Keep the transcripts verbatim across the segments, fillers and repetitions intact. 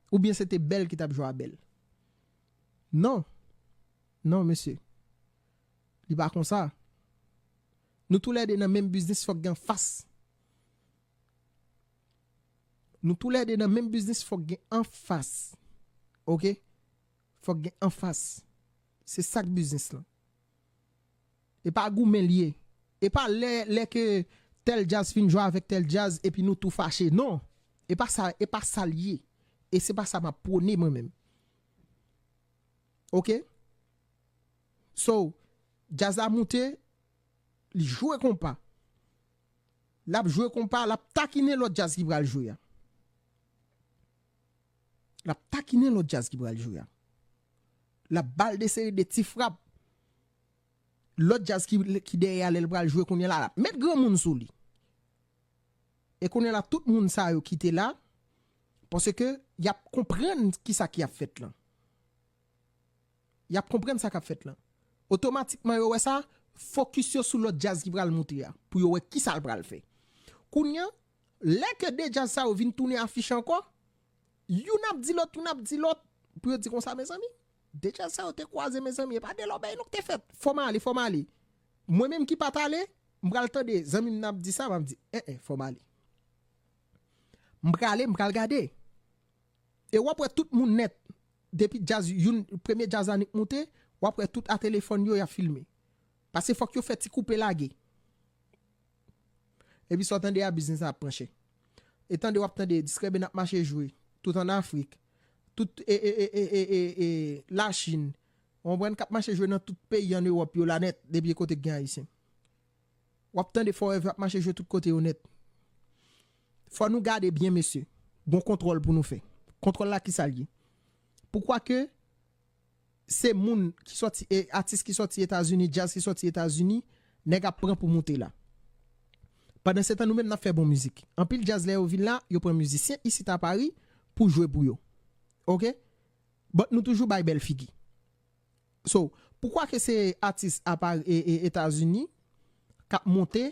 Oubyen se te bèl ki t ap jwe a bèl? Non. Non, mesye. Li pa konsa. Nou toulède nan menm biznis, fòk gen anfas. Nou toulède nan menm biznis, fòk gen anfas. Oke? Fòk gen anfas. Se sa k biznis lan. E pa goumen l ye. E pa lè, lè ke tèl djaz fin jwe avèk tèl djaz epi nou tou fache. Non. E pa sa, e pa sa l ye. E se pa sa m ap pwone mwen menm. Oke? So, djaz la moute, li jwe konpa. L ap jwe konpa, l ap takinen lòt djaz ki pral jwe a. L ap takinen lòt djaz ki pral jwe a. L ap ba l de seri de ti frap. Lòt djaz ki, ki dèyè a, lè l pral jwe kounye a la, l ap met granmoun sou li. E kounye a la, tout moun sa yo ki te la, paske y ap konprann kisa ki ap fèt lan. Y ap konprann sa k ap fèt lan. Otomatikman, yo wè sa, fokis yo sou lòt djaz ki pral moute a, pou yo wè kisa l pral fè. Kounye a, lè ke de djaz sa yo vin tounen afich ankò, youn ap di lòt, youn ap di lòt, pou yo di konsa, mezanmi, de djaz sa yo te kwaze, mezanmi, e pa de lòbèy non k te fèt. Fò m ale, fò m ale. Mwen menm ki pa t ale, m pral tande zanmi m nan ap di sa, m ap di, en, en, fò m ale. M prale, m pral gade. E w ap wè tout moun nèt. Depi djaz, youn, premye djaz la nik moute, w ap wè tout a telefòn yo, y ap filme. Paske fòk yo fè ti koupe lage. Epi sa w tande a, biznis la ap pran chè. E tande w ap tande Diskrèben ap mache jwe, tout ann Afrik, tout, e, e, Lachin. Ou konprann, k ap mache jwe nan tout peyi ann Ewòp yo la nèt, depi e kote k gen Ayisyen. W ap tande Forever ap mache jwe tout kote yo nèt. Fò nou gade byen, mesye. Gon kontwòl pou nou fè. Kontwòl la, kisa l ye? Poukwa ke se moun ki sòti, e, atis ki sòti Etazini, djaz ki sòti Etazini, nèg ap pran pou moute la? Pandan se tan, nou menm n ap fè bon mizik. Anpil djaz, lè yo vin la, yo pran mizisyen isit a Pari pou jwe pou yo. Oke? But nou toujou bay bèl figi. So, poukwa ke se atis apa, e, e, Etazini k ap monte,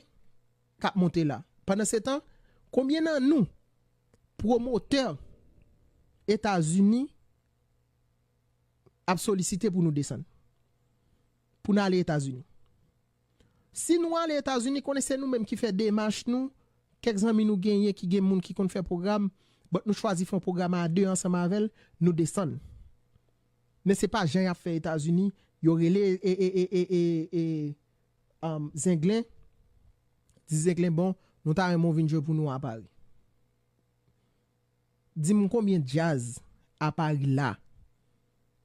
k ap monte la? Pandan se tan, konbyen nan nou, pwomotè Etazini ap solisite pou nou desann? Pou n ale Etazini. Si nou ale Etazini, konnen se nou menm ki fè demach nou, kèk zanmi nou genyen ki gen moun ki konn fè pwogram, but nou chwazi fè yon pwogram a de ansanm avè l, nou desann. Men se pa jan y ap fè Etazini, yo rele e, e, e, e, e, e, um, Zenglen, di Zenglen, bon, nou ta renmen w vin jwe pou nou a Pari. Di m konbyen djaz a Pari la.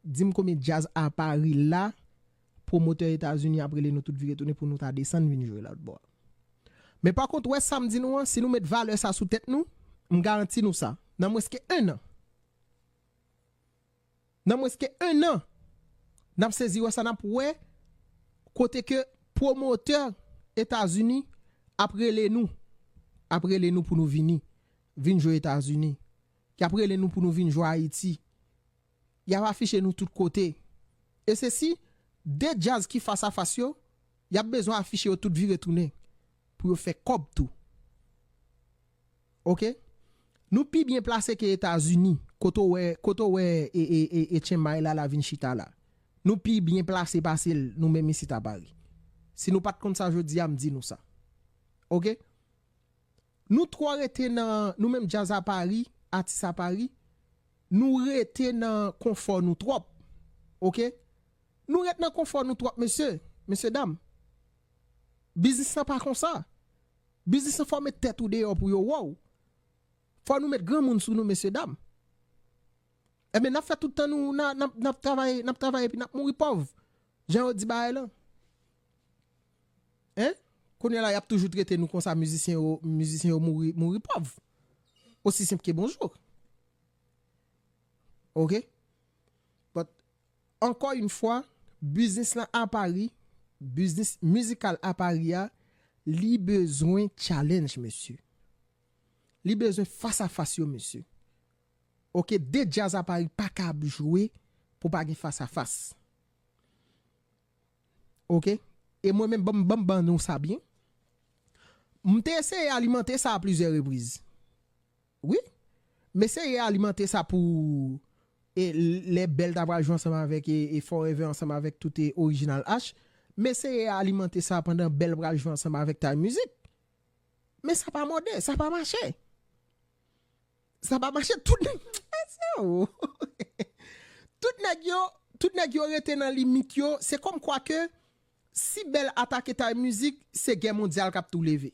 Di m konbyen djaz a Pari la, pwomotè Etazini ap rele nou tout vire tounen pou nou ta desann vin jwe lòt bò a. Men pa kont, wè sa m di nou an, si nou met valè sa sou tèt nou, m garanti nou sa. Nan mwens ke en an, nan mwens ke en an, n ap sezi wè sa, n ap wè kote ke pwomotè Etazini ap rele nou, ap rele nou pou nou vini, vin jwe Etazini, ki ap rele nou pou nou vin jwe Ayiti. Y ap afiche nou tout kote. E se si de djaz ki fas a fas yo, y ap bezwen afiche yo tout vire tounen pou yo fè kòb tou. Oke? Nou pi byen plase ke Etazini, kote w wè, kote w wè e, e, e, e Chiang Mai la, la vin chita la. Nou pi byen plase pase l, nou menm isit a Pari. Si nou pa t konn sa jodi a, m di nou sa. Oke? Nou twò rete nan, nou menm djaz a Pari, atis a Pari, nou rete nan konfò nou twòp. Oke? Nou ret nan konfò nou twòp, mesye, mesye dam. Biznis lan pa konsa. Biznis lan fò w met tèt ou deyò pou yo wè w. Fò nou met granmoun sou nou, mesye dam. Ebyen, n ap fè tout tan nou, n a, n ap, n ap travay, n ap travay epi n ap mouri pòv. Jan yo di bagay lan. Hein? Kounye a la, y ap toujou trete nou konsa, mizisyen yo, mizisyen yo mouri, mouri pòv. Osi senp ke bonjou. Oke? But, ankò yon fwa, biznis lan a Pari, biznis mizikal a Pari a, li bezwen challenge, mesye. Li bezwen fas a fas yo, mesye. Oke, de djaz a Pari pa ka ap jwe pou pa gen fas a fas. Oke? E mwen menm, ban m, ban m ban nou sa byen. M te eseye alimante sa a plizyè repriz. Wi. M eseye alimante sa pou e, lè Bèl ta pral jwe ansanm avèk e, e Forever ansanm avèk tout e Original H. M eseye alimante sa pandan Bèl pral jwe ansanm avèk Time Music. Men sa pa mòde, sa pa mache. Sa pa mache, tout nèg, tout nèg yo, tout nèg yo rete nan limit yo. Se kòmkwa ke si Bèl atake Time Music, se gè mondyal k ap tou leve.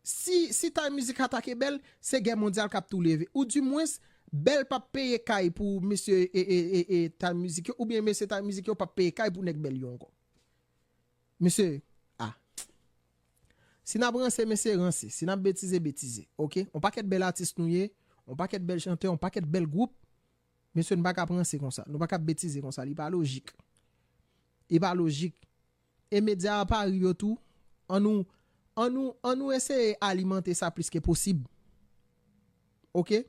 Si, si Time Music atake Bèl, se gè mondyal k ap tou leve. Ou dimwens, Bèl p ap peye kay pou mesye e, e, e, e Time Music yo, oubyen mesye Time Music yo p ap peye kay pou nèg Bèl yo ankò. Mesye, ah. Si n ap ranse, mesye, ranse. Si n ap betize, betize. Oke? On pakèt bèl atis nou ye, on pakèt bèl chantè, on pakèt bèl gwoup. Mesye, nou pa ka ap ranse konsa. Nou pa ka ap betize konsa. Li pa lojik. Li pa lojik. E medya a pa ri yo tou. An nou, an nou, an nou eseye alimante sa plis ke posib. Oke?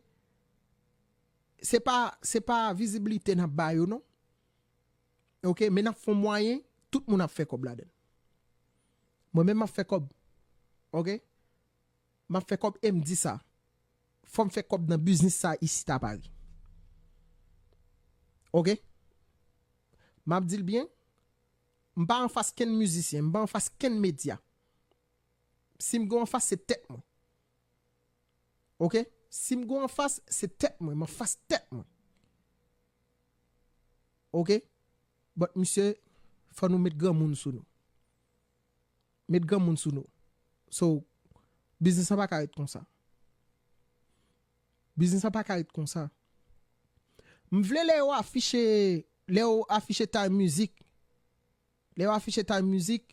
Se pa, se pa vizibilite n ap ba yo, non. Oke? Men n ap fè on mwayen, tout moun ap fè kòb ladan l. Mwen menm, m ap fè kòb. Oke? M ap fè kòb e m di sa. Fò m fè kòb nan biznis sa isit a Pari. Oke? M ap di l byen. M pa anfas kenn mizisyen, m pa anfas kenn medya. Si m gen anfas, se tèt mwen. Oke? Si m gen anfas, se tèt mwen. M anfas tèt mwen. Oke? But, misye, fò nou met granmoun sou nou. Met granmoun sou nou. So, biznis lan pa ka ret konsa. Biznis lan pa ka ret konsa. M vle lè yo afiche, lè yo afiche Time Music, lè yo afiche Time Music,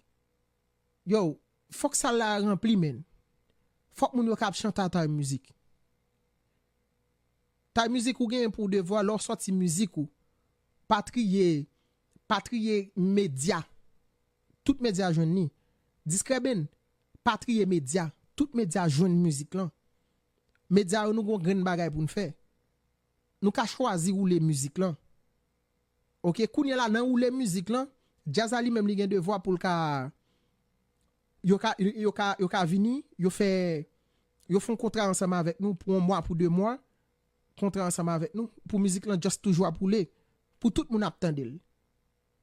yo, fòk sal la ranpli, menn. Fòk moun yo ka ap chante a Time Music. Time Music ou genyen pou devwa lè w sòti mizik ou. Pa triye, pa triye medya. Tout medya jwenn li. Diskrèben, pa triye medya. Tout medya jwenn mizik lan. Medya yo, nou gon grenn bagay pou n fè. Nou ka chwazi woule mizik lan. Oke, kounye a la nan woule mizik lan, djaz la li menm li gen devwa pou l ka, yo ka, yo ka, yo ka vini, yo fè, yo fè yon kontra ansanm avèk nou pou yon mwa, pou de mwa, kontra ansanm avèk nou, pou mizik lan just toujou ap woule, pou tout moun ap tande l.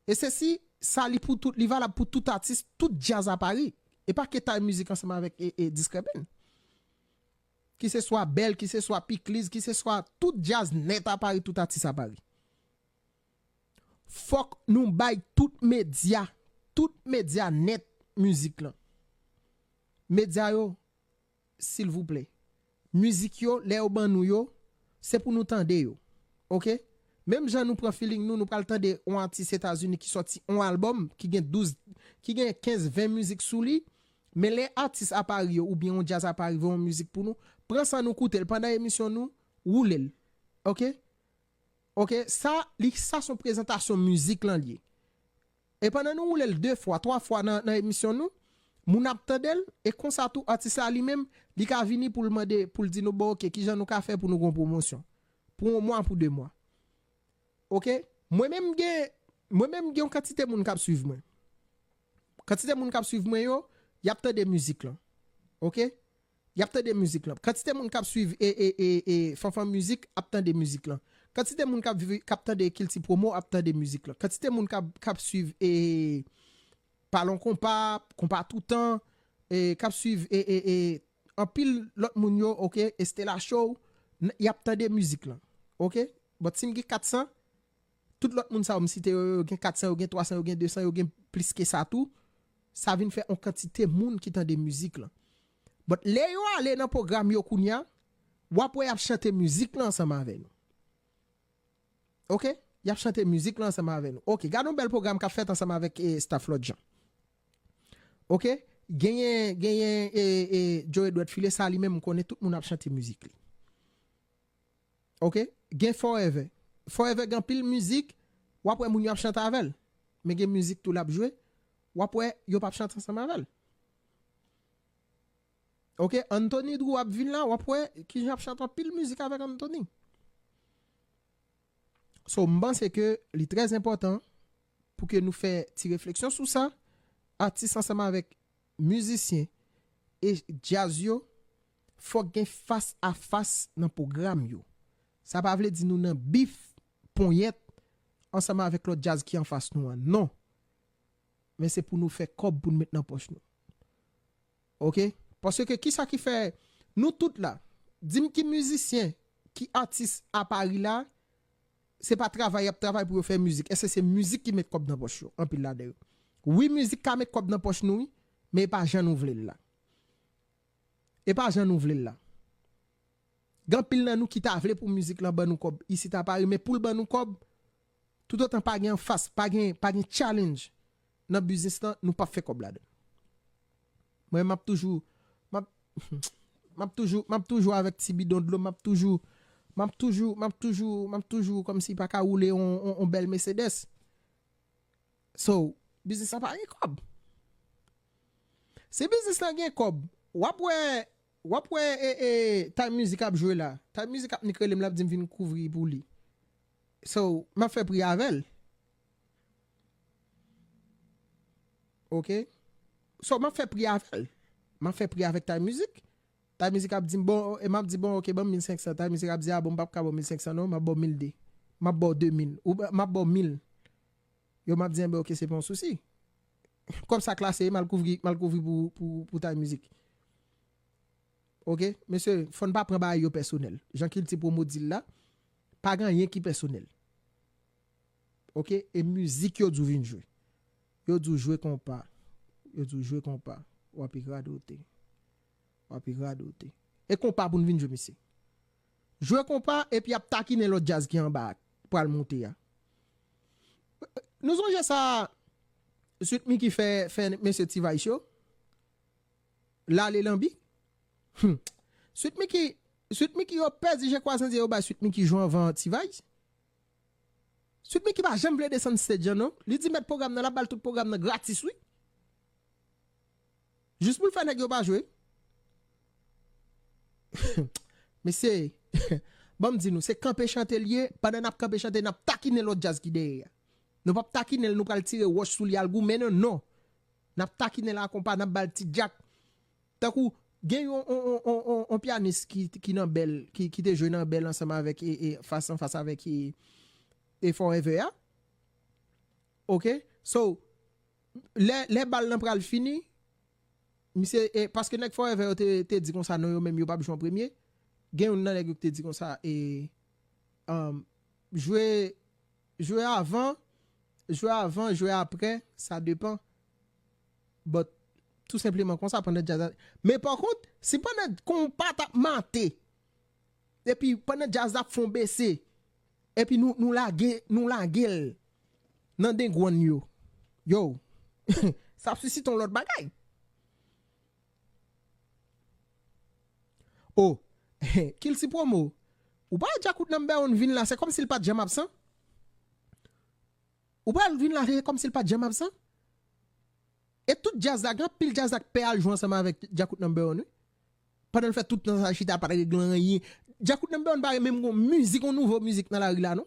E se si, sa li pou tout, li valab pou tout atis, tout djaz a Pari. E pa ke Time Music ansanm avèk e, e Diskrèben. Ki se swa Bèl, ki se swa Pikliz, ki se swa tout djaz nèt a Pari, tout atis a Pari. Fòk nou bay tout medya, tout medya nèt mizik lan. Medya yo, silvouplè. Mizik yo, lè yo ban nou yo, se pou nou tande yo. Oke? Menm jan nou pran feeling nou, nou pral tande yon atis Etazini ki sòti yon albòm, ki gen douz, ki gen kenz, ven mizik sou li, men lè atis a Pari yo, oubyen yon djaz a Pari voye yon mizik pou nou, pran san nou koute l pandan emisyon nou, woule l. Oke? Oke? Sa, li, sa se yon prezantasyon mizik lan li ye. E pandan nou woule l de fwa, twa fwa nan, nan emisyon nou, moun ap tande l, e konsa tou, atis la li menm, li ka vini pou l mande, pou l di nou, bon, oke, kijan nou ka fè pou nou gon pwomosyon? Pou yon mwa, pou de mwa. Oke? Mwen menm gen, mwen menm gen yon kantite moun k ap swiv mwen. Kantite moun k ap swiv mwen yo, y ap tande mizik lan. Oke? Y ap tande mizik lan. Kantite moun k ap swiv e, e, e, e Fanfan Mizik ap tande mizik lan. Kantite moun k ap viv, k ap tande Kilti Pwomo ap tande mizik lan. Kantite moun k ap, k ap swiv e Palon Konpa, Konpa Toutan, e k ap swiv e, e, e anpil lòt moun yo, oke, Estela Show, n-, y ap tande mizik lan. Oke? But si m gen kat san, tout lòt moun sa yo m site yo, yo gen kat san, yo gen twa san, yo gen de san, yo gen plis ke sa tou. Sa vin fè yon kantite moun ki tande mizik lan. But lè yo ale nan pwogram yo kounye a, w ap wè y ap chante mizik lan ansanm avè nou. Oke? Y ap chante mizik lan ansanm avè nou. Oke, gade yon bèl pwogram k ap fèt ansanm avèk, e, staff Lòt Jan. Oke? Genyen, genyen, e, e, Joe Edward File, sa li menm, m konnen tout moun ap chante mizik li. Oke? Gen Forever. Forever gen anpil mizik, w ap wè moun yo ap chante avè l. Men gen mizik tou l ap jwe, w ap wè yo p ap chante ansanm avè l. Oke? Anthony Drew ap vin la, w ap wè kijan ap chante anpil mizik avèk Anthony. So, m panse ke li trè enpòtan pou ke nou fè ti refleksyon sou sa, atis ansanm avèk mizisyen e djaz yo, fòk gen fas a fas nan pwogram yo. Sa pa vle di nou nan bif, ponyèt, ansanm avèk lòt djaz ki anfas nou an. Non. Men se pou nou fè kòb pou n met nan pòch nou. Oke? Paske kisa ki fè nou tout la, di m ki mizisyen, ki atis a Pari la, se pa travay y ap travay pou yo fè mizik. Èske se mizik ki met kòb nan pòch yo? Anpil ladan yo. Wi, mizik ka met kòb nan pòch nou, wi, men e pa jan nou vle l la. E pa jan nou vle l la. Gen anpil nan nou ki ta vle pou mizik lan ban nou kòb isit a Pari, men pou l ban nou kòb, toutotan pa gen anfas, pa gen, pa gen challenge nan biznis lan, nou p ap fè kòb ladan. Mwen, m ap toujou, m ap, m ap toujou, m ap toujou avèk ti bidon dlo, m ap toujou, m ap toujou, m ap toujou, m ap toujou kòmsi pa ka woule on, on, on bèl Mercedes. So, biznis la pa gen kòb. Si biznis la gen kòb, w ap wè, w ap wè e, e, Time Music ap jwe la. Time Music ap nik rele m, l ap di m vin kouvri pou li. So, m ap fè pri avè l. Oke? So, m ap fè pri avè l. M ap fè pri avèk Time Music. Time Music ap di m, bon, e m ap di, bon, oke, ban m mil senk san. Time Music ap di, a bon, m p ap ka ba w mil senk san, non, m ap ba w mil de. M ap ba w de mil. Ou, m ap ba w mil. Yo, m ap di, enben, oke, se pa yon sousi. Kòb sa klase, m al kouvri, m al kouvri pou, pou, pou Time Music. Oke? Mesye, fò n pa pran bagay yo pèsonèl. Jan Kilti Pwomo di l la, pa gen anyen ki pèsonèl. Oke? E mizik yo di w vin jwe. Yo di w jwe konpa. Yo di w jwe konpa. W ape radote. W ape radote. E konpa pou n vin jwe, mesye. Jwe konpa, epi y ap takinen lòt djaz ki anba a, pral monte a. Nou sonje sa Sweet Micky fè, fè mesye T-Vice yo? L ale lanbi? Hmm. Sweet Micky, Sweet Micky yo pèdi je kwaze, yo bay Sweet Micky jwe anvan T-Vice. Sweet Micky pa janm vle desann stage an, non. Li di mèt pwogram nan, l ap ba l tout pwogram nan gratis, wi. Jis pou l fè nèg yo pa jwe. Mesye, ban m di nou, se kanpe chante l ye, pandan n ap kanpe chante, n ap takinen lòt djaz ki dèyè a. Nou p ap takinen l, nou pral tire wòch sou li al goumen, non, non. N ap takinen l a konpa, n ap ba l ti djak. Tankou, gen yon, on, on, on, on, on pyanis ki, ki nan Bèl, ki, ki te jwe nan Bèl ansanm avèk, e, e, fas an fas avèk, e, e Forever a. Oke? So, lè, lè bal lan pral fini, misye, e, paske nèg Forever yo te, te di konsa, non, yo menm yo p ap jwe an premye. Gen youn nan nèg yo ki te di konsa, e, um, jwe, jwe avan, jwe avan, jwe aprè, sa depan. But, tou senpleman konsa, pandan djaz la. Men pa kont, si pandan konpa t ap mate, epi pandan djaz la ap fè on bese, epi nou, nou lage, nou lage l nan dengwann yo. Yo, sa ap sisite yon lòt bagay. Oh, Kilti Pwomo, ou pa wè Djakout Number One vin la, se kòmsi l pa t janm absan. Ou pa wè l vin la, se kòmsi l pa t janm absan. E tout djaz la, gen anpil djaz la k pè al jwe ansanm avèk Djakout Number One, wi. Pandan l fè tout tan sa chita, pa t regle anyen. Djakout Number One pa menm gon mizik, gon nouvo mizik nan lari la, non.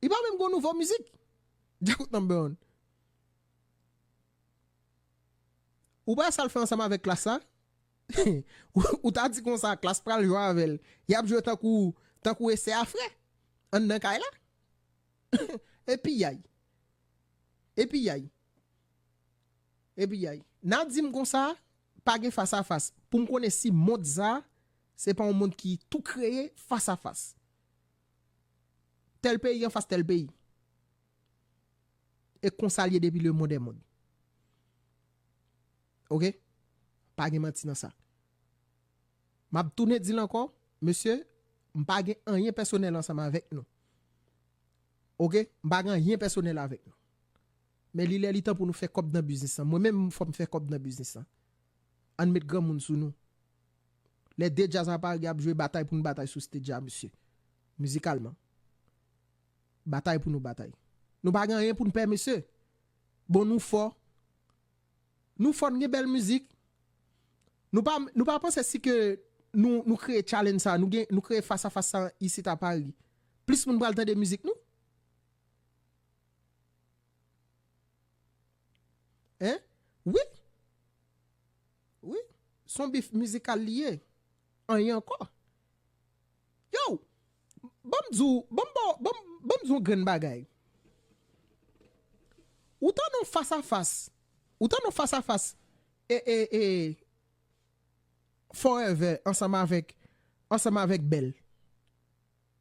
Li pa menm gon nouvo mizik. Djakout Number One. Ou pa wè sa l fè ansanm avèk Klass la? Ou, ou ta di konsa, Klass pral jwe avè l. Y ap jwe tankou, tankou esè a frè. Anndan kay la. E piyay. E piyay. E piyay. N a di m konsa, pa gen fas a fas. Pou m konnen si mond sa, se pa yon mond ki tou kreye fas a fas. Tèl peyi anfas tèl peyi. E konsa l ye depi le monde est monde. Oke? Pa gen manti nan sa. M ap tounen di l ankò, mesye, m pa gen anyen pèsonèl ansanm avèk nou. Oke? M pa gen anyen pèsonèl avèk nou. Men li lè li tan pou nou fè kòb nan biznis lan. Mwen menm, fò m fè kòb nan biznis lan. Ann met granmoun sou nou. Lè de djaz a Pari ap jwe, batay pou n batay sou stage a, mesye. Mizikalman. Batay pou nou batay. Nou pa gen anyen pou n pè, mesye. Bon, nou fò. Nou fò, n gen bèl mizik. Nou pa, nou pa panse si ke nou, nou kreye challenge sa, nou gen, nou kreye fas a fas sa isit a Pari, plis moun pral tande mizik nou? Hein? Wi. Wi. Se yon bif mizikal li ye. Anyen ankò. Yo, ban m di w, ban m ba w, ban m, ban m di w yon grenn bagay. Ou tann yon fas a fas, ou tann yon fas a fas, e, e, e, Forever ansanm avèk, ansanm avèk Bèl.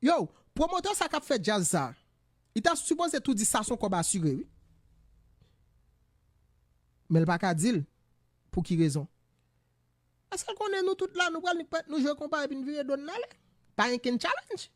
Yo, pwomotè sa k ap fè djaz sa, li ta sipoze tou di sa se yon kòb asire, wi. Men l pa ka di l. Pou ki rezon? Paske l konnen nou tout la, nou pral nik pèt, nou jwe konpa epi n vire do n n ale. Pa gen kenn challenge.